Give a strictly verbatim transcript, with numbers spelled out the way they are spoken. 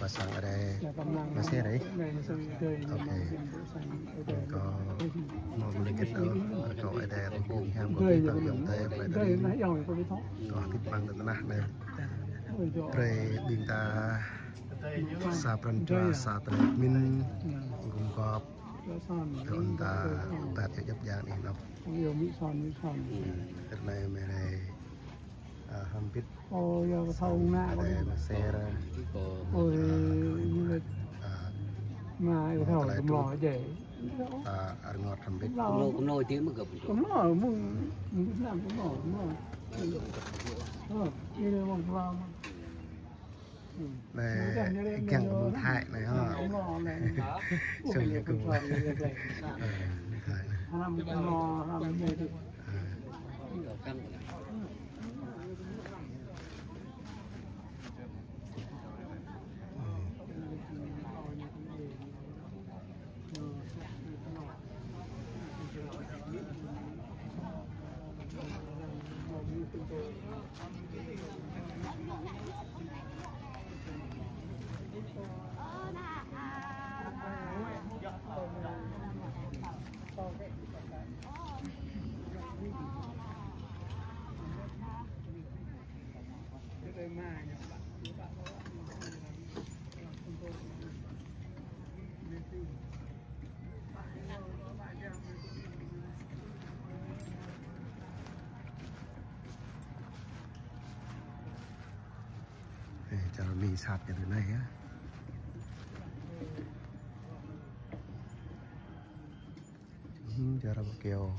pơ sang Ơi Adai. Mơsêh rai. Ôkê. Kâo mơ̆ng lĕ gĕt ôh, kâo Ơi Adai rơh ƀing hiam kâo ƀing ta yŏng tơi plei ta ƀing. Kâo hơdip amăng tơnah anai. Brơi ƀing ta sa pran jua, sa tơlơi pơmĭn, gum gôp, tơl ƀing ta tat yua djăp djang anih anŏ. Tơl anai mơ̆ng rai, a, hrŏm hơbĭt. Ơ, yua kơ thâo ngă kơ Adai mơsêh rai. Ơ, yua kơ, a, mă yua kơ thâo kơmlô djai. A, rơngot hrŏm hơbĭt. Kơmlô, kơmlô djai mơ̆ gơ̆p. Kơmlô, mơ̆ng, mơ̆ng Việt Nam kơmlô, kơmlô. Ơ, yua kơ mơ̆ng kơmlô mơ̆. Anai, kiăng kơ mơ̆ng Thái anai hă. Kơmlô anai. Sui kơ. Ơ, Thái anai. Hrăm kơmlô, hrăm anai. Ơ. Ê, čar Mi sat kơ tui anai yơh. Hmm, čar Mi kơyâo.